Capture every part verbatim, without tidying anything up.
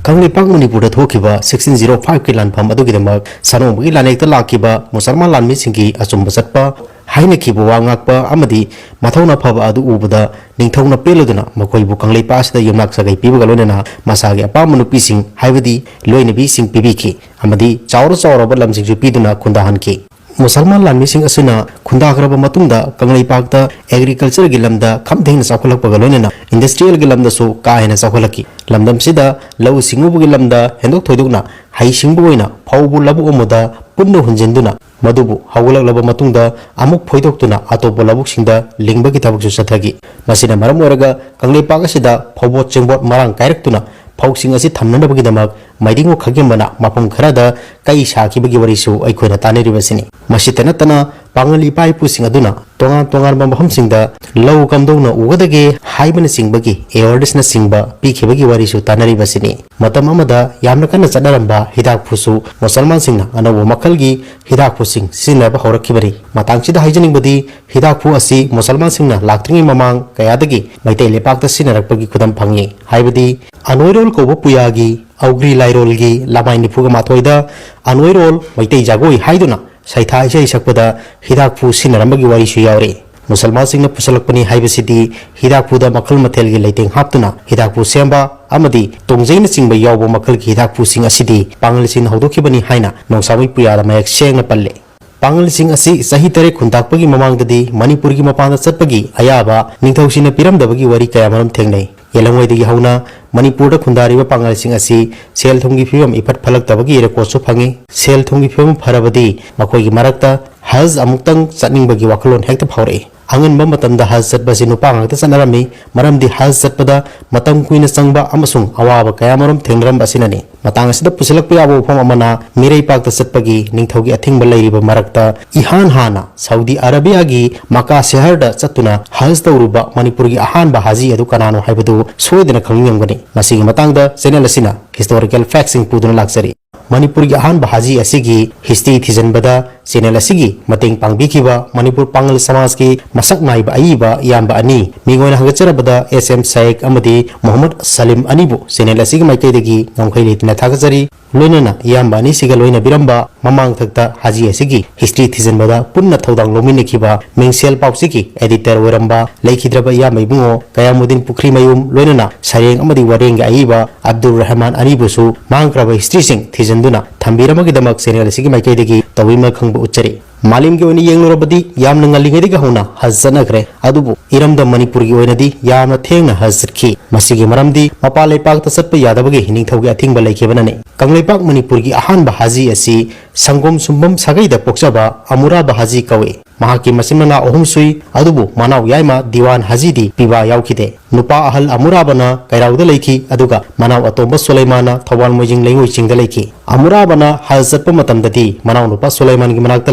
ꯀꯪꯂꯩꯄꯥꯛ ꯃꯅꯤꯄꯨꯔꯗ ꯊꯣꯛꯈꯤꯕ sixteen zero ꯐꯥꯏꯚꯀꯤ ꯂꯥꯟꯐꯝ ꯑꯗꯨꯒꯤꯗꯃꯛ ꯁꯥꯅꯣꯡꯕꯒꯤ ꯂꯥꯟꯌꯦꯛꯇ ꯂꯥꯛꯈꯤꯕ ꯃꯨꯁꯜꯃꯥꯟ ꯂꯥꯟꯃꯤꯁꯤꯡꯒꯤ ꯑꯆꯨꯝꯕ ꯆꯠꯄ, ꯍꯥꯏꯅꯈꯤꯕ ꯋꯥ ꯉꯥꯛꯄ ꯑꯃꯗꯤ ꯃꯊꯧꯅꯥ ꯐꯕ ꯑꯗꯨ ꯎꯕꯗ ꯅꯤꯡꯊꯧꯅ ꯄꯦꯜꯂꯗꯨꯅ ꯃꯈꯣꯏꯕꯨ ꯀꯪꯂꯩꯄꯥꯛ ꯑꯁꯤꯗ ꯌꯨꯝꯅꯥꯛ ꯁꯥꯒꯩ ꯄꯤꯕꯒ ꯂꯣꯏꯅꯅ ꯃꯁꯥꯒꯤ ꯑꯄꯥꯝꯕ ꯅꯨꯄꯤꯁꯤꯡ, ꯍꯥꯏꯕꯗꯤ ꯂꯣꯏꯅꯕꯤꯁꯤꯡ ꯄꯤꯕꯤꯈꯤ ꯑꯃꯗꯤ ꯆꯥꯎꯔ ꯆꯥꯎꯔꯕ ꯂꯝꯁꯤꯡꯁꯨ ꯄꯤꯗꯨꯅ ꯈꯨꯟꯗꯥꯍꯟꯈꯤ꯫ ꯃꯨꯁꯜꯃꯥꯟ ꯂꯥꯟꯃꯤꯁꯤꯡ ꯑꯁꯤꯅ ꯈꯨꯟꯗꯥꯈ꯭ꯔꯕ ꯃꯇꯨꯡꯗ ꯀꯪꯂꯩꯄꯥꯛꯇ agricultureꯒꯤ ꯂꯝꯗ ꯈꯝ ꯊꯦꯡꯅ ꯆꯥꯎꯈꯠꯂꯛꯄꯒ ꯂꯣꯏꯅꯅ industrialꯒꯤ ꯂꯝꯗꯁꯨ ꯀꯥ ꯍꯦꯟꯅ ꯆꯥꯎꯈꯠꯂꯛꯈꯤ꯫ ꯂꯝꯗꯝꯁꯤꯗ ꯂꯧꯎ ꯁꯤꯡꯎꯕꯒꯤ ꯂꯝꯗ ꯍꯦꯟꯗꯣꯛ ꯊꯣꯏꯗꯣꯛꯅ ꯍꯩꯁꯤꯡꯕ ꯑꯣꯏꯅ ꯐꯧꯕꯨ ꯂꯧꯕꯨꯛ ꯑꯃꯗ ꯄꯨꯟꯅ ꯍꯨꯟꯖꯤꯟꯗꯨꯅ ꯃꯗꯨꯕꯨ ꯍꯧꯒꯠꯂꯛꯂꯕ ꯃꯇꯨꯡꯗ ꯑꯃꯨꯛ ꯐꯣꯏꯗꯣꯛꯇꯨꯅ ꯑꯇꯣꯞꯄ ꯂꯧꯕꯨꯛꯁꯤꯡꯗ ꯂꯤꯡꯕꯒꯤ ꯊꯕꯛꯁꯨ ꯆꯠꯊꯈꯤ꯫ ꯃꯁꯤꯅ ꯃꯔꯝ ꯑꯣꯏꯔꯒ ꯀꯪꯂꯩꯄꯥꯛ ꯑꯁꯤꯗ ꯐꯧꯕꯣꯠ ꯆꯦꯡꯕꯣꯠ ꯃꯔꯥꯡ ꯀꯥꯏꯔꯛꯇꯨꯅ ꯐꯧꯁꯤꯡ ꯑꯁꯤ ꯊꯝꯅꯅꯕꯒꯤꯗꯃꯛ ꯃꯩꯗꯤꯡꯉꯨ ꯈꯥꯒꯦꯝꯕꯅ ꯃꯐꯝ ꯈꯔꯗ ꯀꯩ ꯁꯥꯈꯤꯕꯒꯤ ꯋꯥꯔꯤꯁꯨ ꯑꯩꯈꯣꯏꯅ ꯇꯥꯟꯅꯔꯤꯕꯁꯤꯅꯤ꯫ ꯃꯁꯤꯇ ꯅꯠꯇꯅ ꯄꯥꯉꯜ ꯏꯄꯥ ꯏꯄꯨꯁꯤꯡ ꯑꯗꯨꯅ ꯇꯣꯉꯥꯟ ꯇꯣꯉꯥꯟꯕ ꯃꯐꯝꯁꯤꯡꯗ ꯂꯧ ꯀꯝꯗꯧꯅ ꯎꯒꯗꯒꯦ ꯍꯥꯏꯕꯅꯆꯤꯡꯕꯒꯤ awarenessꯅꯆꯤꯡꯕ ꯄꯤꯈꯤꯕꯒꯤ ꯋꯥꯔꯤꯁꯨ ꯇꯥꯟꯅꯔꯤꯕꯁꯤꯅꯤ꯫ ꯃꯇꯝ ꯑꯃꯗ ꯌꯥꯝꯅ ꯀꯟꯅ ꯆꯠꯅꯔꯝꯕ ꯍꯤꯗꯥꯛꯐꯨꯁꯨ ꯃꯨꯁꯜꯃꯥꯟꯁꯤꯡꯅ ꯑꯅꯧꯕ ꯃꯈꯜꯒꯤ ꯍꯤꯗꯥꯛꯐꯨꯁꯤꯡ ꯁꯤꯖꯤꯟꯅꯕ ꯍꯧꯔꯛꯈꯤꯕꯅꯤ꯫ ꯃꯇꯥꯡꯁꯤꯗ ꯍꯥꯏꯖꯅꯤꯡꯕꯗꯤ, ꯍꯤꯗꯥꯛꯐꯨ ꯑꯁꯤ ꯃꯨꯁꯜꯃꯥꯟꯁꯤꯡꯅ ꯂꯥꯛꯇ꯭ꯔꯤꯉꯩ ꯃꯃꯥꯡ ꯀꯌꯥꯗꯒꯤ ꯃꯩꯇꯩ ꯂꯩꯄꯥꯛꯇ ꯁꯤꯖꯤꯟꯅꯔꯛꯄꯒꯤ ꯈꯨꯗꯝ ꯐꯪꯉꯤ꯫ ꯍꯥꯏꯕꯗꯤ, ꯑꯅꯣꯏꯔꯣꯜ ꯀꯧꯕ ꯄꯨꯌꯥꯒꯤ ꯑꯧꯒ꯭ꯔꯤ ꯂꯥꯏꯔꯣꯜꯒꯤ ꯂꯃꯥꯏ ꯅꯤꯐꯨꯒ ꯃꯥꯊꯣꯏꯗ ꯑꯅꯣꯏꯔꯣꯜ ꯃꯩꯇꯩ ꯖꯒꯣꯏ ꯍꯥꯏꯗꯨꯅ ꯁꯩꯊꯥ ꯏꯁꯩ ꯁꯛꯄꯗ ꯍꯤꯗꯥꯛꯐꯨ ꯁꯤꯖꯤꯟꯅꯔꯝꯕꯒꯤ ꯋꯥꯔꯤꯁꯨ ꯌꯥꯎꯔꯤ꯫ ꯃꯨꯁꯜꯃꯥꯟꯁꯤꯡꯅ ꯄꯨꯁꯜꯂꯛꯄꯅꯤ ꯍꯥꯏꯕꯁꯤꯗꯤ ꯍꯤꯗꯥꯛꯐꯨꯗ ꯃꯈꯜ ꯃꯊꯦꯜꯒꯤ ꯂꯩꯇꯦꯡ ꯍꯥꯞꯇꯨꯅ ꯍꯤꯗꯥꯛꯐꯨ ꯁꯦꯝꯕ ꯑꯃꯗꯤ ꯇꯣꯡꯖꯩꯅꯆꯤꯡꯕ ꯌꯥꯎꯕ ꯃꯈꯜꯒꯤ ꯍꯤꯗꯥꯛꯐꯨꯁꯤꯡ ꯑꯁꯤꯗꯤ ꯄꯥꯉꯜꯁꯤꯡꯅ ꯍꯧꯗꯣꯛꯈꯤꯕꯅꯤ ꯍꯥꯏꯅ ꯅꯣꯡꯁꯥꯃꯩ ꯄꯨꯌꯥꯗ ꯃꯌꯦꯛ ꯁꯦꯡꯅ ꯄꯜꯂꯤ꯫ ꯄꯥꯉꯜꯁꯤꯡ ꯑꯁꯤ ꯆꯍꯤ ꯇꯔꯦꯠ ꯈꯨꯟꯇꯥꯛꯄꯒꯤ ꯃꯃꯥꯡꯗꯗꯤ ꯃꯅꯤꯄꯨꯔꯒꯤ ꯃꯄꯥꯟꯗ ꯆꯠꯄꯒꯤ ꯑꯌꯥꯕ ꯅꯤꯡꯊꯧꯁꯤꯡꯅ ꯄꯤꯔꯝꯗꯕꯒꯤ ꯋꯥꯔꯤ ꯀꯌꯥꯃꯔꯨꯝ ꯊꯦꯡꯅꯩ꯫ ꯌꯦꯜꯂꯝꯉꯩꯗꯒꯤ ꯍꯧꯅ ꯃꯅꯤꯄꯨꯔꯗ ꯈꯨꯟꯗꯥꯔꯤꯕ ꯄꯥꯉꯜꯁꯤꯡ ꯑꯁꯤ ꯁꯦꯜ ꯊꯨꯝꯒꯤ ꯐꯤꯕꯝ ꯏꯐꯠ ꯐꯠꯂꯛꯇꯕꯒꯤ ꯔꯦꯀꯣꯔꯠꯁꯨ ꯐꯪꯉꯤ꯫ ꯁꯦꯜ ꯊꯨꯝꯒꯤ ꯐꯤꯕꯝ ꯐꯔꯕꯗꯤ ꯃꯈꯣꯏꯒꯤ ꯃꯔꯛꯇ ꯍꯖ ꯑꯃꯨꯛꯇꯪ ꯆꯠꯅꯤꯡꯕꯒꯤ ꯋꯥꯈꯜꯂꯣꯟ ꯍꯦꯛꯇ ꯐꯥꯎꯔꯛꯏ꯫ ꯑꯉꯟꯕ ꯃꯇꯝꯗ ꯍꯖ ꯆꯠꯄꯁꯤ ꯅꯨꯄꯥ ꯉꯥꯛꯇ ꯆꯠꯅꯔꯝꯃꯤ, ꯃꯔꯝꯗꯤ ꯍꯖ ꯆꯠꯄꯗ ꯃꯇꯝ ꯀꯨꯏꯅ ꯆꯪꯕ ꯑꯃꯁꯨꯡ ꯑꯋꯥꯕ ꯀꯌꯥꯃꯔꯨꯝ ꯊꯦꯡꯅꯔꯝꯕ ꯑꯁꯤꯅꯅꯤ꯫ ꯃꯇꯥꯡ ꯑꯁꯤꯗ ꯄꯨꯁꯤꯜꯂꯛꯄ ꯌꯥꯕ ꯋꯥꯐꯝ ꯑꯃꯅ, ꯃꯤꯔꯩꯄꯥꯛꯇ ꯆꯠꯄꯒꯤ ꯅꯤꯡꯊꯧꯒꯤ ꯑꯊꯤꯡꯕ ꯂꯩꯔꯤꯕ ꯃꯔꯛꯇ ꯏꯍꯥꯟ ꯍꯥꯟꯅ ꯁꯥꯎꯗꯤ ꯑꯔꯥꯕꯤꯌꯥꯒꯤ ꯃꯀꯥ ꯁꯍꯔꯗ ꯆꯠꯇꯨꯅ ꯍꯖ ꯇꯧꯔꯨꯕ ꯃꯅꯤꯄꯨꯔꯒꯤ ꯑꯍꯥꯟꯕ ꯍꯥꯖꯤ ꯑꯗꯨ ꯀꯅꯥꯅꯣ ꯍꯥꯏꯕꯗꯨ ꯁꯣꯏꯗꯅ ꯈꯪꯅꯤꯡꯉꯝꯒꯅꯤ꯫ ꯃꯁꯤꯒꯤ ꯃꯇꯥꯡꯗ channel ꯑꯁꯤꯅ historical factꯁꯤꯡ ꯄꯨꯗꯨꯅ ꯂꯥꯛꯆꯔꯤ꯫ ꯃꯅꯤꯄꯨꯔꯒꯤ ꯑꯍꯥꯟꯕ ꯍꯥꯖꯤ ꯑꯁꯤꯒꯤ history ꯊꯤꯖꯤꯟꯕꯗ channel ꯑꯁꯤꯒꯤ ꯃꯇꯦꯡ ꯄꯥꯡꯕꯤꯈꯤꯕ ꯃꯅꯤꯄꯨꯔ ꯄꯥꯉꯜ ꯁꯃꯥꯖꯀꯤ ꯃꯁꯛ ꯅꯥꯏꯕ ꯑꯏꯕ ꯏꯌꯥꯝꯕ ꯑꯅꯤ, ꯃꯤꯡ ꯑꯣꯏꯅ ꯍꯪꯒꯠꯆꯔꯕꯗ ꯑꯦꯁ ꯑꯦꯝ ꯁꯥꯏꯛ ꯑꯃꯗꯤ ꯃꯣꯍꯝꯃꯗ ꯁꯂꯤꯝ ꯑꯅꯤꯕꯨ channel ꯑꯁꯤꯒꯤ ꯃꯥꯏꯀꯩꯗꯒꯤ ꯉꯝꯈꯩ ꯂꯩꯇꯅ ꯊꯥꯒꯠꯆꯔꯤ꯫ ꯂꯣꯏꯅꯅ ꯏꯌꯥꯝꯕ ꯑꯅꯤꯁꯤꯒ ꯂꯣꯏꯅꯕꯤꯔꯝꯕ ꯃꯃꯥꯡꯊꯛꯇ ꯍꯥꯖꯤ ꯑꯁꯤꯒꯤ history ꯊꯤꯖꯤꯟꯕꯗ ꯄꯨꯟꯅ ꯊꯧꯗꯥꯡ ꯂꯧꯃꯤꯟꯅꯈꯤꯕ ꯃꯤꯡꯁꯦꯜ ꯄꯥꯎꯆꯦꯒꯤ editor ꯑꯣꯏꯔꯝꯕ ꯂꯩꯈꯤꯗ꯭ꯔꯕ ꯏꯌꯥꯝꯕ ꯏꯕꯨꯡꯉꯣ ꯀꯌꯥꯃꯨꯗꯤꯟ ꯄꯨꯈ꯭ꯔꯤꯃꯌꯨꯝ, ꯂꯣꯏꯅꯅ ꯁꯩꯔꯦꯡ ꯑꯃꯗꯤ ꯋꯥꯔꯦꯡꯒꯤ ꯑꯏꯕ ꯑꯕꯗꯨꯜ ꯔꯍꯃꯥꯟ ꯑꯅꯤꯕꯨꯁꯨ ꯃꯥꯡꯈ꯭ꯔꯕ historyꯁꯤꯡ ꯊꯤꯖꯤꯟꯗꯨꯅ ꯊꯝꯕꯤꯔꯝꯕꯒꯤꯗꯃꯛ channel ꯑꯁꯤꯒꯤ ꯃꯥꯏꯀꯩꯗꯒꯤ ꯇꯧꯕꯤꯃꯜ ꯈꯪꯕ ꯎꯠꯆꯔꯤ꯫ ꯃꯥꯂꯦꯝꯒꯤ ꯑꯣꯏꯅ ꯌꯦꯡꯂꯨꯔꯕꯗꯤ ꯌꯥꯝꯅ ꯉꯜꯂꯤꯉꯩꯗꯒꯤ ꯍꯧꯅ ꯍꯖ ꯆꯠꯅꯈ꯭ꯔꯦ, ꯑꯗꯨꯕꯨ ꯏꯔꯝꯗꯝ ꯃꯅꯤꯄꯨꯔꯒꯤ ꯑꯣꯏꯅꯗꯤ ꯌꯥꯝꯅ ꯊꯦꯡꯅ ꯍꯖ ꯆꯠꯈꯤ꯫ ꯃꯁꯤꯒꯤ ꯃꯔꯝꯗꯤ ꯃꯄꯥꯟ ꯂꯩꯄꯥꯛꯇ ꯆꯠꯄ ꯌꯥꯗꯕꯒꯤ ꯅꯤꯡꯊꯧꯒꯤ ꯑꯊꯤꯡꯕ ꯂꯩꯈꯤꯕꯅꯅꯤ꯫ ꯀꯪꯂꯩꯄꯥꯛ ꯃꯅꯤꯄꯨꯔꯒꯤ ꯑꯍꯥꯟꯕ ꯍꯥꯖꯤ ꯑꯁꯤ ꯁꯪꯒꯣꯝ ꯁꯨꯝꯕꯝ ꯁꯥꯒꯩꯗ ꯄꯣꯛꯆꯕ ꯑꯃꯨꯔꯥꯕ ꯍꯥꯖꯤ ꯀꯧꯏ꯫ ꯃꯍꯥꯛꯀꯤ ꯃꯆꯤꯟ ꯃꯅꯥꯎ ꯑꯍꯨꯝ ꯁꯨꯏ, ꯑꯗꯨꯕꯨ ꯃꯅꯥꯎ ꯌꯥꯏꯃ ꯗꯤꯋꯥꯟ ꯍꯥꯖꯤꯗꯤ ꯄꯤꯕꯥ ꯌꯥꯎꯈꯤꯗꯦ꯫ ꯅꯨꯄꯥ ꯑꯍꯜ ꯑꯃꯨꯔꯥꯕꯅ ꯀꯩꯔꯥꯎꯗ ꯂꯩꯈꯤ, ꯑꯗꯨꯒ ꯃꯅꯥꯎ ꯑꯇꯣꯝꯕ ꯁꯨꯂꯩꯃꯥꯟꯅ ꯊꯧꯕꯥꯜ ꯃꯣꯏꯖꯤꯡ ꯂꯩꯉꯣꯏ ꯆꯤꯡꯗ ꯂꯩꯈꯤ꯫ ꯑꯃꯨꯔꯥꯕꯅ ꯍꯖ ꯆꯠꯄ ꯃꯇꯝꯗꯗꯤ ꯃꯅꯥꯎꯅꯨꯄꯥ ꯁꯨꯂꯩꯃꯥꯟꯒꯤ ꯃꯅꯥꯛꯇ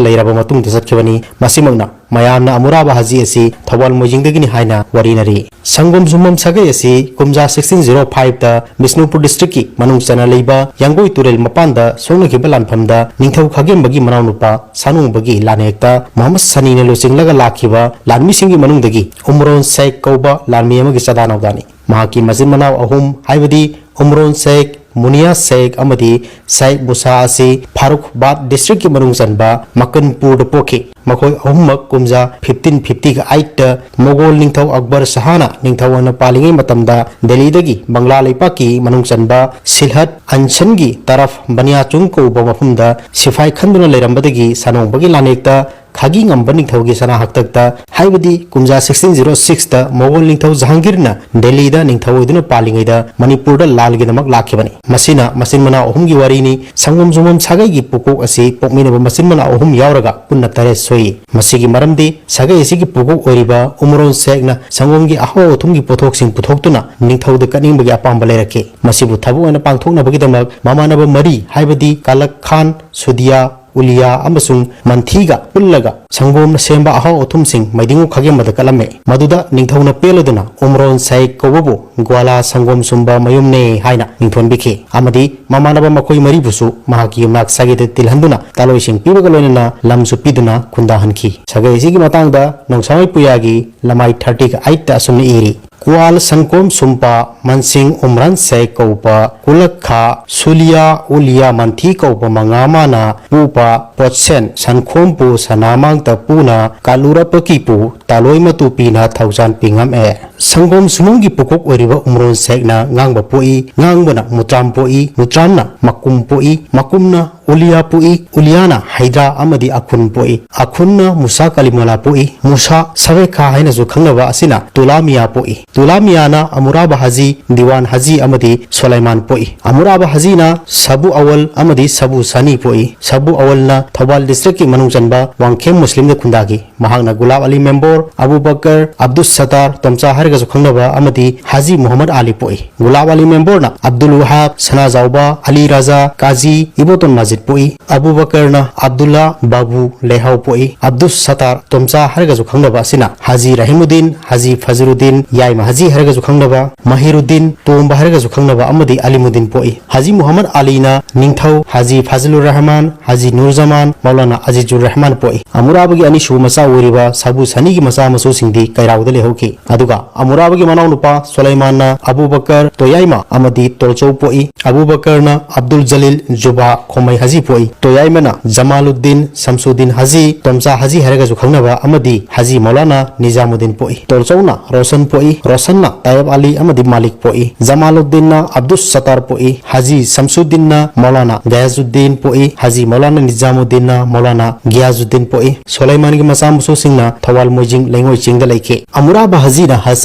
ꯂꯩꯔꯕ ꯃꯇꯨꯡꯗ ꯆꯠꯈꯤꯕꯅꯤ꯫ ꯃꯁꯤꯃꯛꯅ ꯃꯌꯥꯝꯅ ꯑꯃꯨꯔꯥꯕ ꯍꯥꯖꯤ ꯑꯁꯤ ꯊꯧꯕꯥꯜ ꯃꯣꯏꯖꯤꯡꯗꯒꯤꯅꯤ ꯍꯥꯏꯅ ꯋꯥꯔꯤꯅꯔꯤ꯫ ꯁꯪꯒꯣꯝ ꯁꯨꯝꯕꯝ ꯁꯥꯒꯩ ꯑꯁꯤ ꯀꯨꯝꯖꯥ sixteen zero fiveꯇ ꯕꯤꯁꯅꯨꯄꯨꯔ districtꯀꯤ ꯃꯅꯨꯡ ꯆꯟꯅ ꯂꯩꯕ ꯌꯥꯡꯒꯣꯏ ꯇꯨꯔꯦꯜ ꯃꯄꯥꯟꯗ ꯁꯣꯛꯅꯈꯤꯕ ꯂꯥꯟꯐꯝꯗ ꯅꯤꯡꯊꯧ ꯈꯥꯒꯦꯝꯕꯒꯤ ꯃꯅꯥꯎꯅꯨꯄꯥ ꯁꯥꯅꯣꯡꯕꯒꯤ ꯂꯥꯅꯦꯛꯇ ꯃꯨꯍꯝꯃꯗ ꯁꯅꯤꯅ ꯂꯨꯆꯤꯡꯂꯒ ꯂꯥꯛꯈꯤꯕ ꯂꯥꯟꯃꯤꯁꯤꯡꯒꯤ ꯃꯅꯨꯡꯗꯒꯤ ꯎꯃꯔꯣꯟ ꯁꯦꯈ ꯀꯧꯕ ꯂꯥꯟꯃꯤ ꯑꯃꯒꯤ ꯆꯗꯥ ꯅꯧꯗꯥꯅꯤ꯫ ꯃꯍꯥꯛꯀꯤ ꯃꯆꯤꯟ ꯃꯅꯥꯎ ꯑꯍꯨꯝ, ꯍꯥꯏꯕꯗꯤ ꯎꯃꯔꯣꯟ ꯁꯦꯈ, ꯃꯨꯅꯤꯌꯥ ꯁꯦꯈ ꯑꯃꯗꯤ ꯁꯦꯈ ꯃꯨꯁꯥ ꯑꯁꯤ ꯐꯥꯔꯨꯈꯕꯥꯗ districtꯀꯤ ꯃꯅꯨꯡ ꯆꯟꯕ ꯃꯀꯟꯄꯨꯔꯗ ꯄꯣꯛꯈꯤ꯫ ꯃꯈꯣꯏ ꯑꯍꯨꯝꯃꯛ ꯀꯨꯝꯖꯥ fifteen fifty eightꯇ ꯃꯣꯒꯣꯜ ꯅꯤꯡꯊꯧ ꯑꯛꯕꯔ ꯁꯍꯥꯅ ꯅꯤꯡꯊꯧ ꯑꯣꯏꯅ ꯄꯥꯜꯂꯤꯉꯩ ꯃꯇꯝꯗ ꯗꯦꯜꯂꯤꯗꯒꯤ ꯕꯪꯂꯥ ꯂꯩꯄꯥꯛꯀꯤ ꯃꯅꯨꯡ ꯆꯟꯕ ꯁꯤꯜꯍꯠ ꯑꯟꯁꯟꯒꯤ ꯇꯔꯐ ꯕꯅꯤꯌꯥꯆꯨꯡ ꯀꯧꯕ ꯃꯐꯝꯗ ꯁꯤꯐꯥꯏ ꯈꯟꯗꯨꯅ ꯂꯩꯔꯝꯕꯗꯒꯤ ꯁꯥꯅꯣꯡꯕꯒꯤ ꯂꯥꯅꯦꯛꯇ ꯈꯥꯒꯤ ꯉꯝꯕ ꯅꯤꯡꯊꯧꯒꯤ ꯁꯅꯥ ꯍꯥꯛꯇꯛꯇ, ꯍꯥꯏꯕꯗꯤ ꯀꯨꯝꯖꯥ sixteen zero sixꯇ ꯃꯣꯒꯣꯜ ꯅꯤꯡꯊꯧ ꯖꯍꯥꯡꯒꯤꯔꯅ ꯗꯦꯜꯂꯤꯗ ꯅꯤꯡꯊꯧ ꯑꯣꯏꯗꯨꯅ ꯄꯥꯜꯂꯤꯉꯩꯗ ꯃꯅꯤꯄꯨꯔꯗ ꯂꯥꯜꯒꯤꯗꯃꯛ ꯂꯥꯛꯈꯤꯕꯅꯤ꯫ ꯃꯁꯤꯅ ꯃꯆꯤꯟ ꯃꯅꯥꯎ ꯑꯍꯨꯝꯒꯤ ꯋꯥꯔꯤꯅꯤ꯫ ꯁꯪꯒꯣꯝ ꯁꯨꯝꯕꯝ ꯁꯥꯒꯩꯒꯤ ꯄꯨꯀꯣꯛ ꯑꯁꯤ ꯄꯣꯛꯃꯤꯟꯅꯕ ꯃꯆꯤꯟ ꯃꯅꯥꯎ ꯑꯍꯨꯝ ꯌꯥꯎꯔꯒ ꯄꯨꯟꯅ ꯇꯔꯦꯠ ꯁꯨꯏ꯫ ꯃꯁꯤꯒꯤ ꯃꯔꯝꯗꯤ ꯁꯥꯒꯩ ꯑꯁꯤꯒꯤ ꯄꯨꯀꯣꯛ ꯑꯣꯏꯔꯤꯕ ꯎꯃꯔꯣꯟ ꯁꯦꯈꯅ ꯁꯪꯒꯣꯝꯒꯤ ꯑꯍꯥꯎ ꯑꯊꯨꯝꯒꯤ ꯄꯣꯠꯊꯣꯛꯁꯤꯡ ꯄꯨꯊꯣꯛꯇꯨꯅ ꯅꯤꯡꯊꯧꯗ ꯀꯠꯅꯤꯡꯕꯒꯤ ꯑꯄꯥꯝꯕ ꯂꯩꯔꯛꯈꯤ꯫ ꯃꯁꯤꯕꯨ ꯊꯕꯛ ꯑꯣꯏꯅ ꯄꯥꯡꯊꯣꯛꯅꯕꯒꯤꯗꯃꯛ ꯃꯃꯥꯟꯅꯕ ꯃꯔꯤ, ꯍꯥꯏꯕꯗꯤ ꯀꯥꯂꯛ ꯈꯥꯟ, ꯁꯨꯗꯤꯌꯥ, ꯎꯂꯤꯌꯥ ꯑꯃꯁꯨꯡ ꯃꯟꯊꯤꯒ ꯄꯨꯜꯂꯒ ꯁꯪꯒꯣꯝꯅ ꯁꯦꯝꯕ ꯑꯍꯥꯎ ꯑꯊꯨꯝꯁꯤꯡ ꯃꯩꯗꯤꯡꯉꯨ ꯈꯥꯒꯦꯝꯕꯗ ꯀꯠꯂꯝꯃꯤ꯫ ꯃꯗꯨꯗ ꯅꯤꯡꯊꯧꯅ ꯄꯦꯜꯂꯗꯨꯅ ꯎꯃꯔꯣꯟ ꯁꯥꯍꯤꯛ ꯀꯧꯕꯕꯨ ꯒ꯭ꯋꯥꯂꯥ ꯁꯪꯒꯣꯝ ꯁꯨꯝꯕ ꯃꯌꯨꯝꯅꯦ ꯍꯥꯏꯅ ꯃꯤꯡꯊꯣꯟꯕꯤꯈꯤ ꯑꯃꯗꯤ ꯃꯃꯥꯟꯅꯕ ꯃꯈꯣꯏ ꯃꯔꯤꯕꯨꯁꯨ ꯃꯍꯥꯛꯀꯤ ꯌꯨꯝꯅꯥꯛ ꯁꯥꯒꯩꯗ ꯇꯤꯜꯍꯟꯗꯨꯅ ꯇꯥꯂꯣꯏꯁꯤꯡ ꯄꯤꯕꯒ ꯂꯣꯏꯅꯅ ꯂꯝꯁꯨ ꯄꯤꯗꯨꯅ ꯈꯨꯟꯗꯥꯍꯟꯈꯤ꯫ ꯁꯥꯒꯩ ꯑꯁꯤꯒꯤ ꯃꯇꯥꯡꯗ ꯅꯣꯡꯁꯥꯃꯩ ꯄꯨꯌꯥꯒꯤ ꯂꯃꯥꯏ thirty eight ꯑꯁꯨꯝꯅ ꯏꯔꯤ꯫ ꯀ꯭ꯋꯥꯜ ꯁꯪꯀꯣꯝ ꯁꯨꯝꯄ ꯃꯟꯁꯤꯡ ꯎꯝꯔꯥꯟ ꯁꯦ ꯀꯧꯕ ꯀꯨꯂꯛꯈꯥ ꯁꯨꯂꯤꯌꯥ ꯎꯂꯤꯌꯥ ꯃꯟꯊꯤ ꯀꯧꯕ ꯃꯉꯥ ꯃꯥꯅ ꯄꯨꯄ ꯄꯣꯠꯁꯦꯟ ꯁꯟꯈꯣꯝꯄꯨ ꯁꯅꯥꯃꯥꯡꯇ ꯄꯨꯅ ꯀꯥꯂꯨꯔꯄꯀꯤꯄꯨ ꯇꯥꯂꯣꯏ ꯃꯇꯨ ꯄꯤꯅ ꯊꯧꯖꯥꯟ ꯄꯤꯉꯝꯃꯦ꯫ ꯁꯪꯒꯣꯝ ꯁꯨꯃꯨꯡꯒꯤ ꯄꯨꯀꯣꯛ ꯑꯣꯏꯔꯤꯕ ꯎꯃꯔꯣꯟ ꯁꯦꯛꯅ ꯉꯥꯡꯕ ꯄꯣꯛꯏ, ꯉꯥꯡꯕꯅ ꯃꯨꯇ꯭ꯔꯥꯝ ꯄꯣꯛꯏ, ꯃꯨꯇ꯭ꯔꯥꯝꯅ ꯃꯀꯨꯝ ꯄꯣꯛꯏ, ꯃꯀꯨꯝꯅ ꯎꯂꯤꯌꯥ ꯄꯣꯛꯏ, ꯎꯂꯤꯌꯥꯅ ꯍꯩꯗ꯭ꯔꯥ ꯑꯃꯗꯤ ꯑꯈꯨꯟ ꯄꯣꯛꯏ, ꯑꯈꯨꯟꯅ ꯃꯨꯁꯥ ꯀꯂꯤꯃꯣꯂꯥ ꯄꯣꯛꯏ, ꯃꯨꯁꯥ ꯁꯕꯦꯈꯥ ꯍꯥꯏꯅꯁꯨ ꯈꯪꯅꯕ ꯑꯁꯤꯅ ꯇꯨꯂꯥꯃꯤꯌꯥ ꯄꯣꯛꯏ, ꯇꯨꯂꯥꯃꯤꯌꯥꯅ ꯑꯃꯨꯔꯥꯕ ꯍꯥꯖꯤ, ꯗꯤꯋꯥꯟ ꯍꯥꯖꯤ ꯑꯃꯗꯤ ꯁꯣꯂꯥꯏꯃꯥꯟ ꯄꯣꯛꯏ꯫ ꯑꯃꯨꯔꯥꯕ ꯍꯥꯖꯤꯅ ꯁꯕꯨ ꯑꯋꯜ ꯑꯃꯗꯤ ꯁꯕꯨ ꯁꯥꯅꯤ ꯄꯣꯛꯏ꯫ ꯁꯕꯨ ꯑꯋꯜꯅ ꯊꯧꯕꯥꯜ ꯗꯤꯁꯇ꯭ꯔꯤꯛꯀꯤ ꯃꯅꯨꯡ ꯆꯟꯕ ꯋꯥꯡꯈꯦꯝ ꯃꯨꯁꯂꯤꯝꯗ ꯈꯨꯟꯗꯥꯈꯤ꯫ ꯃꯍꯥꯛꯅ ꯒꯨꯂꯥꯕ ꯑꯂꯤ ꯃꯦꯝꯕꯣꯔ, ꯑꯕꯨꯕꯀꯔ, ꯑꯕꯗꯨꯁ ꯁꯇꯥꯔ, ꯇꯣꯝꯆꯥ ꯍꯥꯏꯔꯒꯁꯨ ꯈꯪꯅꯕ ꯑꯃꯗꯤ ꯍꯥꯖꯤ ꯃꯨꯍꯝꯃꯗ ꯑꯂꯤ ꯄꯣꯛꯏ꯫ ꯒꯨꯂꯥꯕ ꯑꯂꯤ ꯃꯦꯝꯕꯣꯔꯅ ꯑꯕꯗꯨꯜ ꯋꯍꯥꯕ, ꯁꯅꯥꯖꯥꯎꯕ, ꯑꯂꯤ ꯔꯥꯖꯥ, ꯀꯥꯖꯤ, ꯏꯕꯣꯇꯣꯟ ꯃꯥꯖꯤꯗ ꯄꯣꯛꯏ꯫ ꯑꯕꯨꯕꯀꯔꯅ ꯑꯕꯗꯨꯜꯂꯥ, ꯕꯥꯕꯨ, ꯂꯩꯍꯥꯎ ꯄꯣꯛꯏ꯫ ꯑꯕꯗꯨꯁ ꯁꯇꯥꯔ, ꯇꯣꯝꯆꯥ ꯍꯥꯏꯔꯒꯁꯨ ꯈꯪꯅꯕ ꯑꯁꯤꯅ ꯍꯥꯖꯤ ꯔꯍꯤꯃꯨꯗꯤꯟ, ꯍꯥꯖꯤ ꯐꯖꯔꯨꯗꯤꯟ, ꯌꯥꯏꯃ ꯍꯥꯖꯤ ꯍꯥꯏꯔꯒꯁꯨ ꯈꯪꯅꯕ, ꯃꯍꯤꯔꯨꯗꯤꯟ, ꯇꯣꯝꯕ ꯍꯥꯏꯔꯒꯁꯨ ꯈꯪꯅꯕ ꯑꯃꯗꯤ ꯑꯂꯤꯃꯨꯗꯤꯟ ꯄꯣꯛꯏ꯫ ꯍꯥꯖꯤ ꯃꯨꯍꯝꯃꯗ ꯑꯂꯤꯅ ꯅꯤꯡꯊꯧ, ꯍꯥꯖꯤ ꯐꯥꯖꯤꯂꯨꯔ ꯔꯍꯃꯥꯟ, ꯍꯥꯖꯤ ꯅꯨꯔꯖꯃꯥꯟ, ꯃꯧꯂꯥꯅꯥ ꯑꯖꯤꯖꯨꯔ ꯔꯍꯃꯥꯟ ꯄꯣꯛꯏ꯫ ꯑꯃꯨꯔꯥꯕꯒꯤ ꯑꯅꯤꯁꯨꯕ ꯃꯆꯥ ꯑꯣꯏꯔꯤꯕ ꯁꯥꯕꯨ ꯁꯅꯤꯒꯤ ꯃꯆꯥ ꯃꯁꯨꯁꯤꯡꯗꯤ ꯀꯩꯔꯥꯎꯗ ꯂꯩꯍꯧꯈꯤ꯫ ꯑꯗꯨꯒ ꯑꯃꯨꯔꯥꯕꯒꯤ ꯃꯅꯥꯎꯅꯨꯄꯥ ꯁꯨꯂꯩꯃꯥꯟꯅ ꯑꯕꯨꯕꯀꯔ, ꯇꯣꯌꯥꯏꯃ ꯑꯃꯗꯤ ꯇꯣꯜꯆꯧ ꯄꯣꯛꯏ꯫ ꯑꯕꯨꯕꯀꯔꯅ ꯑꯕꯗꯨꯜ ꯖꯂꯤꯜ, ꯖꯨꯕꯥ, ꯈꯣꯃꯩ ꯍꯥꯖꯤ ꯄꯣꯛꯏ꯫ ꯇꯣꯌꯥꯏꯃꯅ ꯖꯃꯥꯂꯨꯗꯤꯟ, ꯁꯝꯁꯨꯗꯤꯟ ꯍꯥꯖꯤ, ꯇꯣꯝꯆꯥ ꯍꯥꯖꯤ ꯍꯥꯏꯔꯒꯁꯨ ꯈꯪꯅꯕ ꯑꯃꯗꯤ ꯍꯥꯖꯤ ꯃꯧꯂꯥꯅꯥ ꯅꯤꯖꯥꯃꯨꯗꯤꯟ ꯄꯣꯛꯏ꯫ ꯇꯣꯜꯆꯧꯅ ꯔꯣꯁꯟ ꯄꯣꯛꯏ꯫ ꯔꯣꯁꯟꯅ ꯇꯥꯌꯦꯕ ꯑꯂꯤ ꯑꯃꯗꯤ ꯃꯥꯂꯤꯛ ꯄꯣꯛꯏ꯫ ꯖꯃꯥꯂꯨꯗꯤꯟꯅ ꯑꯕꯗꯨꯁ ꯁꯇꯥꯔ ꯄꯣꯛꯏ꯫ ꯍꯥꯖꯤ ꯁꯝꯁꯨꯗꯤꯟꯅ ꯃꯧꯂꯥꯅꯥ ꯒꯌꯥꯖꯨꯗꯤꯟ ꯄꯣꯛꯏ꯫ ꯍꯥꯖꯤ ꯃꯧꯂꯥꯅꯥ ꯅꯤꯖꯥꯃꯨꯗꯤꯟꯅ ꯃꯧꯂꯥꯅꯥ ꯒꯤꯌꯥꯖꯨꯗꯤꯟ ꯄꯣꯛꯏ꯫ ꯁꯣꯂꯩꯃꯥꯟꯒꯤ ꯃꯆꯥ ꯃꯁꯨꯁꯤꯡꯅ ꯊꯧꯕꯥꯜ ꯃꯣꯏꯖꯤꯡ ꯂꯩꯉꯣꯏ ꯆꯤꯡꯗ ꯂꯩꯈꯤ꯫ ꯑꯃꯨꯔꯥꯕ ꯍꯥꯖꯤꯅ ꯍꯖ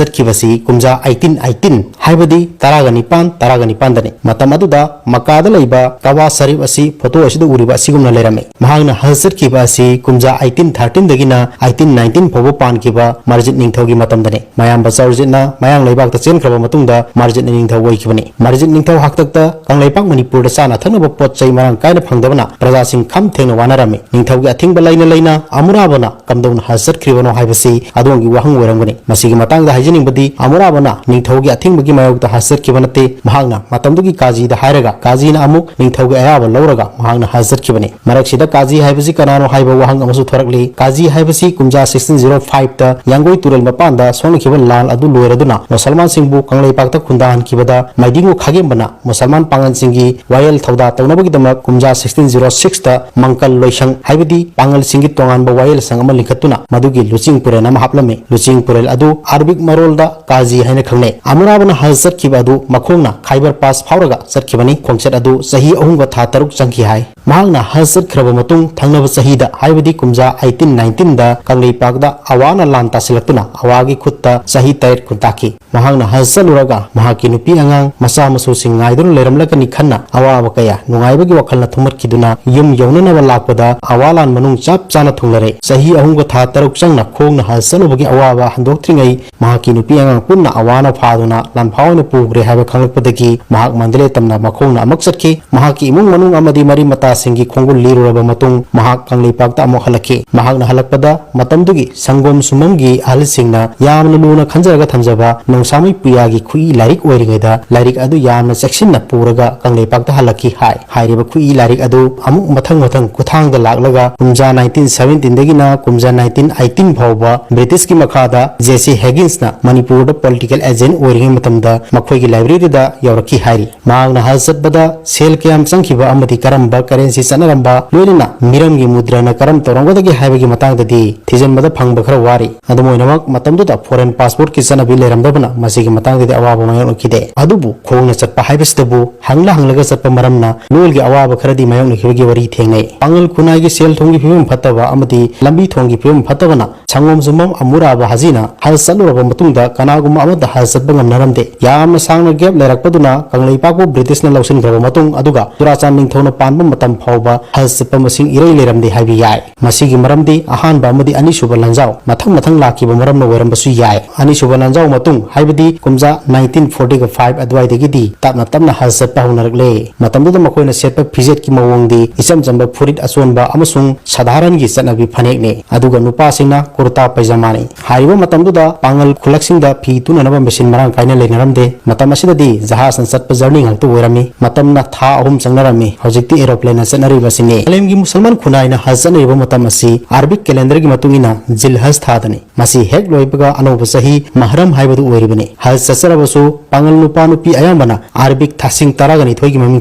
ꯆꯠꯈꯤꯕꯁꯤ ꯀꯨꯝꯖꯥ eighteen eighteen, ꯍꯥꯏꯕꯗꯤ ꯇꯔꯥꯒ ꯅꯤꯄꯥꯟ, ꯇꯔꯥꯒ ꯅꯤꯄꯥꯟꯗꯅꯤ꯫ ꯃꯇꯝ ꯑꯗꯨꯗ ꯃꯀꯥꯗ ꯂꯩꯕ ꯀꯥꯕꯥ ꯁꯔꯤꯐ ꯑꯁꯤ ꯐꯣꯇꯣ ꯑꯁꯤꯗ ꯎꯔꯤꯕ ꯑꯁꯤꯒꯨꯝꯅ ꯂꯩꯔꯝꯃꯤ꯫ ꯃꯍꯥꯛꯅ ꯍꯖ ꯆꯠꯈꯤꯕ ꯑꯁꯤ ꯀꯨꯝꯖꯥ eighteen thirteen ꯗꯒꯤꯅ eighteen nineteen ꯐꯥꯎꯕ ꯄꯥꯟꯈꯤꯕ ꯃꯔꯖꯤꯠ ꯅꯤꯡꯊꯧꯒꯤ ꯃꯇꯝꯗꯅꯤ꯫ ꯃꯌꯥꯝꯕ ꯆꯥꯎꯔꯖꯤꯠꯅ ꯃꯌꯥꯡ ꯂꯩꯕꯥꯛꯇ ꯆꯦꯟꯈ꯭ꯔꯕ ꯃꯇꯨꯡꯗ ꯃꯔꯖꯤꯠꯅ ꯅꯤꯡꯊꯧ ꯑꯣꯏꯈꯤꯕꯅꯤ꯫ ꯃꯔꯖꯤꯠ ꯅꯤꯡꯊꯧ ꯍꯥꯛꯇꯛꯇ ꯀꯪꯂꯩꯄꯥꯛ ꯃꯅꯤꯄꯨꯔꯗ ꯆꯥꯅ ꯊꯛꯅꯕ ꯄꯣꯠ ꯆꯩ ꯃꯔꯥꯡ ꯀꯥꯏꯅ ꯐꯪꯗꯕꯅ ꯄ꯭ꯔꯖꯥꯁꯤꯡ ꯈꯝ ꯊꯦꯡꯅ ꯋꯥꯅꯔꯝꯃꯤ꯫ ꯅꯤꯡꯊꯧꯒꯤ ꯑꯊꯤꯡꯕ ꯂꯩꯅ ꯂꯩꯅ ꯑꯃꯨꯔꯥꯕꯅ ꯀꯝꯗꯧꯅ ꯍꯖ ꯆꯠꯈ꯭ꯔꯤꯕꯅꯣ ꯍꯥꯏꯕꯁꯤ ꯑꯗꯣꯝꯒꯤ ꯋꯥꯍꯪ ꯑꯣꯏꯔꯝꯒꯅꯤ꯫ ꯃꯁꯤꯒꯤ ꯃꯇꯥꯡꯗ ꯍꯥꯏꯖꯅꯤꯡꯕꯗꯤ, ꯑꯃꯨꯔꯥꯕꯅ ꯅꯤꯡꯊꯧꯒꯤ ꯑꯊꯤꯡꯕꯒꯤ ꯃꯥꯌꯣꯛꯇ ꯍꯖ ꯆꯠꯈꯤꯕ ꯅꯠꯇꯦ꯫ ꯃꯍꯥꯛꯅ ꯃꯇꯝꯗꯨꯒꯤ ꯀꯥꯖꯤꯗ ꯍꯥꯏꯔꯒ, ꯀꯥꯖꯤꯅ ꯑꯃꯨꯛ ꯅꯤꯡꯊꯧꯒꯤ ꯑꯌꯥꯕ ꯂꯧꯔꯒ ꯃꯍꯥꯛꯅ ꯍꯖ ꯆꯠꯈꯤꯕꯅꯤ꯫ ꯃꯔꯛꯁꯤꯗ ꯀꯥꯖꯤ ꯍꯥꯏꯕꯁꯤ ꯀꯅꯥꯅꯣ ꯍꯥꯏꯕ ꯋꯥꯍꯪ ꯑꯃꯁꯨ ꯊꯣꯔꯛꯂꯤ꯫ ꯀꯥꯖꯤ ꯍꯥꯏꯕꯁꯤ ꯀꯨꯝꯖꯥ sixteen zero five ꯇ ꯌꯥꯡꯒꯣꯏ ꯇꯨꯔꯦꯜ ꯃꯄꯥꯟꯗ ꯁꯣꯛꯅꯈꯤꯕ ꯂꯥꯟ ꯑꯗꯨ ꯂꯣꯏꯔꯗꯨꯅ ꯃꯨꯁꯜꯃꯥꯟꯁꯤꯡꯕꯨ ꯀꯪꯂꯩꯄꯥꯛꯇ ꯈꯨꯟꯗꯥꯍꯟꯈꯤꯕꯗ ꯃꯥꯏꯗꯤꯡꯒꯨ ꯈꯥꯒꯦꯝꯕꯅ ꯃꯨꯁꯜꯃꯥꯟ ꯄꯥꯡꯒꯜꯁꯤꯡꯒꯤ ꯋꯥꯌꯦꯜ ꯊꯧꯗꯥ ꯇꯧꯅꯕꯒꯤꯗꯃꯛ ꯀꯨꯝꯖꯥ sixteen zero six ꯇ ꯃꯪꯀꯜ ꯂꯣꯏꯁꯪ, ꯍꯥꯏꯕꯗꯤ ꯄꯥꯡꯒꯜꯁꯤꯡꯒꯤ ꯇꯣꯉꯥꯟꯕ ꯋꯥꯌꯦꯜ ꯁꯪ ꯑꯃ ꯂꯤꯡꯈꯠꯇꯨꯅ ꯃꯗꯨꯒꯤ ꯂꯨꯆꯤꯡ ꯄꯨꯔꯦꯜ ꯑꯃ ꯍꯥꯞꯂꯝꯃꯤ꯫ ꯂꯨꯆꯤꯡ ꯄꯨꯔꯦꯜ ꯑꯗꯨ ꯑꯔꯕꯤꯛ ꯃꯔꯣꯜꯗ ꯀꯥꯖꯤ ꯍꯥꯏꯅ ꯈꯪꯅꯩ꯫ ꯑꯃꯨꯔꯥꯕꯅ ꯍꯖ ꯆꯠꯈꯤꯕ ꯑꯗꯨ ꯃꯈꯣꯡꯅ ꯈꯥꯏꯕꯔ ꯄꯥꯁ ꯐꯥꯎꯔꯒ ꯆꯠꯈꯤꯕꯅꯤ꯫ ꯈꯣꯡꯆꯠ ꯑꯗꯨ ꯆꯍꯤ ꯑꯍꯨꯝꯒ ꯊꯥ ꯇꯔꯨꯛ ꯆꯪꯈꯤ ꯍꯥꯏ꯫ ꯃꯍꯥꯛꯅ ꯍꯖ ꯆꯠꯈ꯭ꯔꯕ ꯃꯇꯨꯡ ꯊꯪꯅꯕ ꯆꯍꯤꯗ, ꯍꯥꯏꯕꯗꯤ ꯀꯨꯝꯖꯥ eighteen nineteen ꯗ ꯀꯪꯂꯩꯄꯥꯛꯇ ꯑꯋꯥꯅ ꯂꯥꯟ ꯇꯥꯁꯤꯜꯂꯛꯇꯨꯅ ꯑꯋꯥꯒꯤ ꯈꯨꯠꯇ ꯆꯍꯤ ꯇꯔꯦꯠ ꯈꯨꯟꯇꯥꯈꯤ꯫ ꯃꯍꯥꯛꯅ ꯍꯖ ꯆꯠꯂꯨꯔꯒ ꯃꯍꯥꯛꯀꯤ ꯅꯨꯄꯤ ꯑꯉꯥꯡ, ꯃꯆꯥ ꯃꯁꯨꯁꯤꯡ ꯉꯥꯏꯗꯨꯅ ꯂꯩꯔꯝꯂꯒꯅꯤ ꯈꯟꯅ ꯑꯋꯥꯕ ꯀꯌꯥ ꯅꯨꯡꯉꯥꯏꯕꯒꯤ ꯋꯥꯈꯜꯅ ꯊꯨꯝꯍꯠꯈꯤꯗꯨꯅ ꯌꯨꯝ ꯌꯧꯅꯅꯕ ꯂꯥꯛꯄꯗ ꯑꯋꯥ ꯂꯥꯟ ꯃꯅꯨꯡ ꯆꯞ ꯆꯥꯅ ꯊꯨꯡꯂꯔꯦ꯫ ꯆꯍꯤ ꯑꯍꯨꯝꯒ ꯊꯥ ꯇꯔꯨꯛ ꯆꯪꯅ ꯈꯣꯡꯅ ꯍꯖ ꯆꯠꯂꯨꯕꯒꯤ ꯑꯋꯥꯕ ꯍꯟꯗꯣꯛꯇ꯭ꯔꯤꯉꯩ ꯃꯍꯥꯛꯀꯤ ꯅꯨꯄꯤ ꯑꯉꯥꯡ ꯄꯨꯟꯅ ꯑꯋꯥꯅ ꯐꯥꯗꯨꯅ ꯂꯥꯟꯐꯥ ꯑꯣꯏꯅ ꯄꯨꯈ꯭ꯔꯦ ꯍꯥꯏꯕ ꯈꯪꯂꯛꯄꯗꯒꯤ ꯃꯍꯥꯛ ꯃꯟꯗꯂꯦ ꯇꯝꯅ ꯃꯈꯣꯡꯅ ꯑꯃꯨꯛ ꯆꯠꯈꯤ꯫ ꯃꯍꯥꯛꯀꯤ ꯏꯃꯨꯡ ꯃꯅꯨꯡ ꯑꯃꯗꯤ ꯃꯔꯤ ꯃꯇꯥꯁꯤꯡꯒꯤ ꯈꯣꯡꯒꯨꯜ ꯂꯤꯔꯨꯔꯕ ꯃꯇꯨꯡ ꯃꯍꯥꯛ ꯀꯪꯂꯩꯄꯥꯛꯇ ꯑꯃꯨꯛ ꯍꯜꯂꯛꯈꯤ꯫ ꯃꯍꯥꯛꯅ ꯍꯜꯂꯛꯄꯗ ꯃꯇꯝꯗꯨꯒꯤ ꯁꯪꯒꯣꯝ ꯁꯨꯝꯕꯝꯒꯤ ꯑꯍꯜꯁꯤꯡꯅ ꯌꯥꯝꯅ ꯂꯨꯅ ꯈꯟꯖꯔꯒ ꯊꯝꯖꯕ ꯅꯣꯡꯁꯥꯃꯩ ꯄꯨꯌꯥꯒꯤ ꯈꯨꯏ ꯂꯥꯏꯔꯤꯛ ꯑꯣꯏꯔꯤꯉꯩꯗ ꯂꯥꯏꯔꯤꯛ ꯑꯗꯨ ꯌꯥꯝꯅ ꯆꯦꯛꯁꯤꯟꯅ ꯄꯨꯔꯒ ꯀꯪꯂꯩꯄꯥꯛꯇ ꯍꯜꯂꯛꯈꯤ ꯍꯥꯏ꯫ ꯍꯥꯏꯔꯤꯕ ꯈꯨꯏ ꯂꯥꯏꯔꯤꯛ ꯑꯗꯨ ꯑꯃꯨꯛ ꯃꯊꯪ ꯃꯊꯪ ꯈꯨꯊꯥꯡꯗ ꯂꯥꯛꯂꯒ ꯀꯨꯝꯖꯥ nineteen seventeen ꯗꯒꯤꯅ ꯀꯨꯝꯖꯥ nineteen eighteen ꯐꯥꯎꯕ ꯕ꯭ꯔꯤꯇꯤꯁꯀꯤ ꯃꯈꯥꯗ J C Higgins ꯅ ꯃꯅꯤꯄꯨꯔꯗ political agent ꯑꯣꯏꯔꯤꯉꯩ ꯃꯇꯝꯗ ꯃꯈꯣꯏꯒꯤ library ꯗ ꯌꯧꯔꯛꯈꯤ ꯍꯥꯏꯔꯤ꯫ ꯃꯍꯥꯛꯅ ꯍꯖ ꯆꯠꯄꯗ ꯁꯦꯜ ꯀꯌꯥꯝ ꯆꯪꯈꯤꯕ ꯑꯃꯗꯤ ꯀꯔꯝꯕ currency ꯆꯠꯅꯔꯝꯕ, ꯂꯣꯏꯅꯅ ꯃꯤꯔꯝꯒꯤ ꯃꯨꯗ꯭ꯔꯅ ꯀꯔꯝ ꯇꯧꯔꯝꯒꯗꯒꯦ ꯍꯥꯏꯕꯒꯤ ꯃꯇꯥꯡꯗꯗꯤ ꯊꯤꯖꯤꯟꯕꯗ ꯐꯪꯕ ꯈꯔ ꯋꯥꯔꯤ꯫ ꯑꯗꯨꯝ ꯑꯣꯏꯅꯃꯛ, ꯃꯇꯝꯗꯨꯗ foreign passport ꯀꯤ ꯆꯠꯅꯕꯤ ꯂꯩꯔꯝꯗꯕꯅ ꯃꯁꯤꯒꯤ ꯃꯇꯥꯡꯗꯗꯤ ꯑꯋꯥꯕ ꯃꯥꯌꯣꯛꯅꯈꯤꯗꯦ꯫ ꯑꯗꯨꯕꯨ ꯈꯣꯡꯅ ꯆꯠꯄ ꯍꯥꯏꯕꯁꯤꯗꯕꯨ ꯍꯪꯂ ꯍꯪꯂꯒ ꯆꯠꯄ ꯃꯔꯝꯅ ꯂꯣꯜꯒꯤ ꯑꯋꯥꯕ ꯈꯔꯗꯤ ꯃꯥꯌꯣꯛꯅꯈꯤꯕꯒꯤ ꯋꯥꯔꯤ ꯊꯦꯡꯅꯩ꯫ ꯄꯥꯡꯒꯜ ꯈꯨꯟꯅꯥꯏꯒꯤ ꯁꯦꯜ ꯊꯨꯝꯒꯤ ꯐꯤꯕꯝ ꯐꯠꯇꯕ ꯑꯃꯗꯤ ꯂꯝꯕꯤ ꯊꯣꯡꯒꯤ ꯐꯤꯕꯝ ꯐꯠꯇꯕꯅ ꯁꯪꯒꯣꯝ ꯁꯨꯝꯕꯝ ꯑꯃꯨꯔꯥꯕ ꯍꯥꯖꯤꯅ ꯍꯖ ꯆꯠꯂꯨꯔꯕ ꯃꯇꯨꯡꯗ ꯀꯅꯥꯒꯨꯝꯕ ꯑꯃꯠꯇ ꯍꯖ ꯆꯠꯄ ꯉꯝꯅꯔꯝꯗꯦ꯫ ꯌꯥꯝꯅ ꯁꯥꯡꯅ gap ꯂꯩꯔꯛꯄꯗꯨꯅ ꯀꯪꯂꯩꯄꯥꯛꯄꯨ ꯕ꯭ꯔꯤꯇꯤꯁꯅ ꯂꯧꯁꯤꯟꯈ꯭ꯔꯕ ꯃꯇꯨꯡ, ꯑꯗꯨꯒ ꯆꯨꯔꯥꯆꯥꯟ ꯅꯤꯡꯊꯧꯅ ꯄꯥꯟꯕ ꯃꯇꯝ ꯐꯥꯎꯕ ꯍꯖ ꯆꯠꯄ ꯃꯁꯤꯡ ꯏꯔꯩ ꯂꯩꯔꯝꯗꯦ ꯍꯥꯏꯕ ꯌꯥꯏ꯫ ꯃꯁꯤꯒꯤ ꯃꯔꯝꯗꯤ ꯑꯍꯥꯟꯕ ꯑꯃꯗꯤ ꯑꯅꯤꯁꯨꯕ ꯂꯥꯟꯖꯥꯎ ꯃꯊꯪ ꯃꯊꯪ ꯂꯥꯛꯈꯤꯕ ꯃꯔꯝꯅ ꯑꯣꯏꯔꯝꯕꯁꯨ ꯌꯥꯏ꯫ ꯑꯅꯤꯁꯨꯕ ꯂꯥꯟꯖꯥꯎ ꯃꯇꯨꯡ, ꯍꯥꯏꯕꯗꯤ ꯀꯨꯝꯖꯥ nineteen forty-five ꯑꯗꯨꯋꯥꯏꯗꯒꯤꯗꯤ ꯇꯞꯅ ꯇꯞꯅ ꯍꯖ ꯆꯠꯄ ꯍꯧꯅꯔꯛꯂꯦ꯫ ꯃꯇꯝꯗꯨꯗ ꯃꯈꯣꯏꯅ ꯁꯦꯠꯄ ꯐꯤꯖꯦꯠꯀꯤ ꯃꯑꯣꯡꯗꯤ ꯏꯆꯝ ꯆꯝꯕ ꯐꯨꯔꯤꯠ ꯑꯆꯣꯟꯕ ꯑꯃꯁꯨꯡ ꯁꯥꯙꯥꯔꯟꯒꯤ ꯆꯠꯅꯕꯤ ꯐꯅꯦꯛꯅꯤ, ꯑꯗꯨꯒ ꯅꯨꯄꯥꯁꯤꯡꯅ ꯀꯨꯔꯇꯥ ꯄꯩꯖꯃꯥꯅꯤ꯫ ꯍꯥꯏꯔꯤꯕ ꯃꯇꯝꯗꯨꯗ ꯄꯥꯉꯜ ꯈꯨꯜꯂꯛꯁꯤꯡꯗ ꯐꯤ ꯇꯨꯅꯅꯕ ꯃꯦꯁꯤꯟ ꯃꯔꯥꯡ ꯀꯥꯏꯅ ꯂꯩꯅꯔꯝꯗꯦ꯫ ꯃꯇꯝ ꯑꯁꯤꯗꯗꯤ ꯖꯍꯥꯖꯅ ꯆꯠꯄ journey ꯉꯥꯛꯇ ꯑꯣꯏꯔꯝꯃꯤ꯫ ꯃꯇꯝꯅ ꯊꯥ ꯑꯍꯨꯝ ꯆꯪꯅꯔꯝꯃꯤ꯫ ꯍꯧꯖꯤꯛꯇꯤ aeroplane ꯅ ꯆꯠꯅꯔꯤꯕꯁꯤꯅꯤ꯫ ꯃꯥꯂꯦꯝꯒꯤ ꯃꯨꯁꯜꯃꯥꯟ ꯈꯨꯟꯅꯥꯏꯅ ꯍꯖ ꯆꯠꯅꯔꯤꯕ ꯃꯇꯝ ꯑꯁꯤ Arabic calendar ꯒꯤ ꯃꯇꯨꯡ ꯏꯟꯅ ꯖꯤꯜ ꯍꯖ ꯊꯥꯗꯅꯤ꯫ ꯃꯁꯤ ꯍꯦꯛ ꯂꯣꯏꯕꯒ ꯑꯅꯧꯕ ꯆꯍꯤ ꯃꯍꯔꯝ ꯍꯥꯏꯕꯗꯨ ꯑꯣꯏꯔꯤꯕꯅꯤ꯫ ꯍꯖ ꯆꯠꯆꯔꯕꯁꯨ ꯄꯥꯉꯜ ꯅꯨꯄꯥ ꯅꯨꯄꯤ ꯑꯌꯥꯝꯕꯅ Arabic ꯊꯥꯁꯤꯡ ꯇꯔꯥꯒ ꯅꯤꯊꯣꯏꯒꯤ ꯃꯃꯤꯡ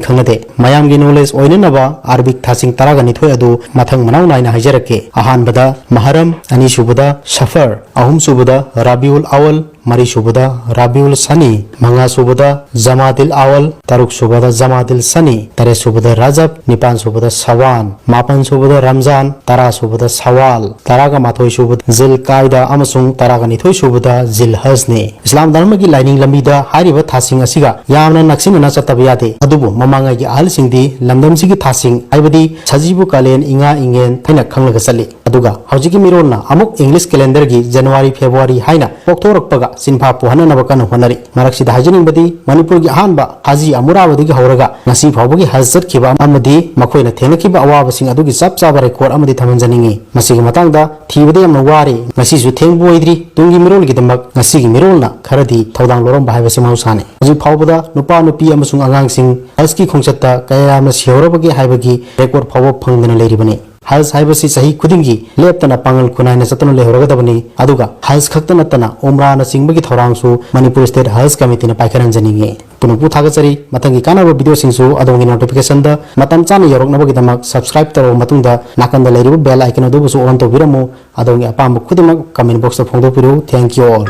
ꯈꯪꯅꯗꯦ꯫ ꯃꯌꯥꯝꯒꯤ knowledge ꯑꯣꯏꯅꯅꯕ Arabic ꯊꯥꯁꯤꯡ ꯇꯔꯥꯒ ꯅꯤꯊꯣꯏ ꯑꯗꯨ ꯃꯊꯪ ꯃꯅꯥꯎ ꯅꯥꯏꯅ ꯍꯥꯏꯖꯔꯛꯀꯦ꯫ ꯑꯍꯥꯟꯕꯗ ꯃꯍꯔꯝ, ꯑꯅꯤꯁꯨꯕꯗ ꯁꯐꯔ, ꯑꯍꯨꯝꯁꯨꯕꯗ ꯔꯥꯕꯤꯎꯜ ꯑꯋꯜ, ꯃꯔꯤꯁꯨꯕꯗ ꯔꯥꯕꯤꯎꯜ ꯁꯅꯤ, ꯃꯉꯥꯁꯨꯕꯗ ꯖꯃꯥꯗꯤꯜ ꯑꯋꯜ, ꯇꯔꯨꯛꯁꯨꯕꯗ ꯖꯃꯥꯗꯤꯜ ꯁꯅꯤ, ꯇꯔꯦꯠꯁꯨꯕꯗ ꯔꯖꯕ, ꯅꯤꯄꯥꯟꯁꯨꯕꯗ ꯁꯋꯥꯟ, ꯃꯥꯄꯟꯁꯨꯕꯗ ꯔꯝꯖꯥꯟ, ꯇꯔꯥꯁꯨꯕꯗ ꯁꯋꯥꯜ, ꯇꯔꯥꯒ ꯃꯥꯊꯣꯏꯁꯨꯕꯗ ꯖꯤꯜ ꯀꯥꯏꯗ ꯑꯃꯁꯨꯡ ꯇꯔꯥꯒ ꯅꯤꯊꯣꯏꯁꯨꯕꯗ ꯖꯤꯜ ꯍꯖꯅꯤ꯫ ꯏꯁꯂꯥꯝ ꯙꯔꯃꯒꯤ ꯂꯥꯏꯅꯤꯡ ꯂꯝꯕꯤꯗ ꯍꯥꯏꯔꯤꯕ ꯊꯥꯁꯤꯡ ꯑꯁꯤꯒ ꯌꯥꯝꯅ ꯅꯛꯁꯤꯟꯅꯅ ꯆꯠꯇꯕ ꯌꯥꯗꯦ꯫ ꯑꯗꯨꯕꯨ ꯃꯃꯥꯡꯉꯩꯒꯤ ꯑꯍꯜꯁꯤꯡꯗꯤ ꯂꯝꯗꯝꯁꯤꯒꯤ ꯊꯥꯁꯤꯡ, ꯍꯥꯏꯕꯗꯤ ꯁꯖꯤꯕꯨ ꯀꯥꯂꯦꯟ, ꯏꯉꯥ ꯏꯉꯦꯟ ꯍꯥꯏꯅ ꯈꯪꯂꯒ ꯆꯠꯂꯤ꯫ ꯑꯗꯨꯒ ꯍꯧꯖꯤꯛꯀꯤ ꯃꯤꯔꯣꯜꯅ ꯑꯃꯨꯛ English calendar ꯒꯤ January, February ꯍꯥꯏꯅ ꯄꯣꯛꯊꯣꯔꯛꯄꯒ ꯆꯤꯟꯐꯥ ꯄꯨꯍꯟꯅꯅꯕ ꯀꯟꯅ ꯍꯣꯠꯅꯔꯤ꯫ ꯃꯔꯛꯁꯤꯗ ꯍꯥꯏꯖꯅꯤꯡꯕꯗꯤ, ꯃꯅꯤꯄꯨꯔꯒꯤ ꯑꯍꯥꯟꯕ ꯍꯥꯖꯤ ꯑꯃꯨꯔꯥꯕꯗꯒꯤ ꯍꯧꯔꯒ ꯉꯁꯤ ꯐꯥꯎꯕꯒꯤ ꯍꯖ ꯆꯠꯈꯤꯕ ꯑꯃꯗꯤ ꯃꯈꯣꯏꯅ ꯊꯦꯡꯅꯈꯤꯕ ꯑꯋꯥꯕꯁꯤꯡ ꯑꯗꯨꯒꯤ ꯆꯞ ꯆꯥꯕ record ꯑꯃꯗꯤ ꯊꯝꯍꯟꯖꯅꯤꯡꯏ꯫ ꯃꯁꯤꯒꯤ ꯃꯇꯥꯡꯗ ꯊꯤꯕꯗ ꯌꯥꯝꯅ ꯋꯥꯔꯦ꯫ ꯉꯁꯤꯁꯨ ꯊꯦꯡꯕ ꯑꯣꯏꯗ꯭ꯔꯤ꯫ ꯇꯨꯡꯒꯤ ꯃꯤꯔꯣꯜꯒꯤꯗꯃꯛ ꯉꯁꯤꯒꯤ ꯃꯤꯔꯣꯜꯅ ꯈꯔꯗꯤ ꯊꯧꯗꯥꯡ ꯂꯧꯔꯝꯕ ꯍꯥꯏꯕꯁꯤ ꯃꯍꯧꯁꯥꯅꯤ꯫ ꯍꯧꯖꯤꯛ ꯐꯥꯎꯕꯗ ꯅꯨꯄꯥ, ꯅꯨꯄꯤ ꯑꯃꯁꯨꯡ ꯑꯉꯥꯡꯁꯤꯡ ꯍꯖꯀꯤ ꯈꯣꯡꯆꯠꯇ ꯀꯌꯥ ꯌꯥꯝꯅ ꯁꯤꯍꯧꯔꯕꯒꯦ ꯍꯥꯏꯕꯒꯤ record ꯐꯥꯎꯕ ꯐꯪꯗꯅ ꯂꯩꯔꯤꯕꯅꯤ꯫ ꯍꯖ ꯍꯥꯏꯕꯁꯤ ꯆꯍꯤ ꯈꯨꯗꯤꯡꯒꯤ ꯂꯦꯞꯇꯅ ꯄꯥꯡꯒꯜ ꯈꯨꯟꯅꯥꯏꯅ ꯆꯠꯇꯨꯅ ꯂꯩꯍꯧꯔꯒꯗꯕꯅꯤ꯫ ꯑꯗꯨꯒ ꯍꯖ ꯈꯛꯇ ꯅꯠꯇꯅ ꯎꯝꯔꯥꯅꯆꯤꯡꯕꯒꯤ ꯊꯧꯔꯥꯡꯁꯨ ꯃꯅꯤꯄꯨꯔ State Haj Committee ꯅ ꯄꯥꯏꯈꯠꯍꯟꯖꯅꯤꯡꯏ꯫ ꯄꯨꯝꯅꯃꯛꯄꯨ ꯊꯥꯒꯠꯆꯔꯤ꯫ ꯃꯊꯪꯒꯤ ꯀꯥꯟꯅꯕ video ꯁꯤꯡꯁꯨ ꯑꯗꯣꯝꯒꯤ notification ꯗ ꯃꯇꯝ ꯆꯥꯅ ꯌꯧꯔꯛꯅꯕꯒꯤꯗꯃꯛ subscribe ꯇꯧꯔꯕ ꯃꯇꯨꯡꯗ ꯅꯥꯀꯟꯗ ꯂꯩꯔꯤꯕ bell icon ꯑꯗꯨꯕꯨꯁꯨ on ꯇꯧꯕꯤꯔꯝꯃꯨ꯫ ꯑꯗꯣꯝꯒꯤ ꯑꯄꯥꯝꯕ ꯈꯨꯗꯤꯡꯃꯛ comment box ꯇ ꯐꯣꯡꯗꯣꯛꯄꯤꯔꯛꯎ꯫ Thank you all.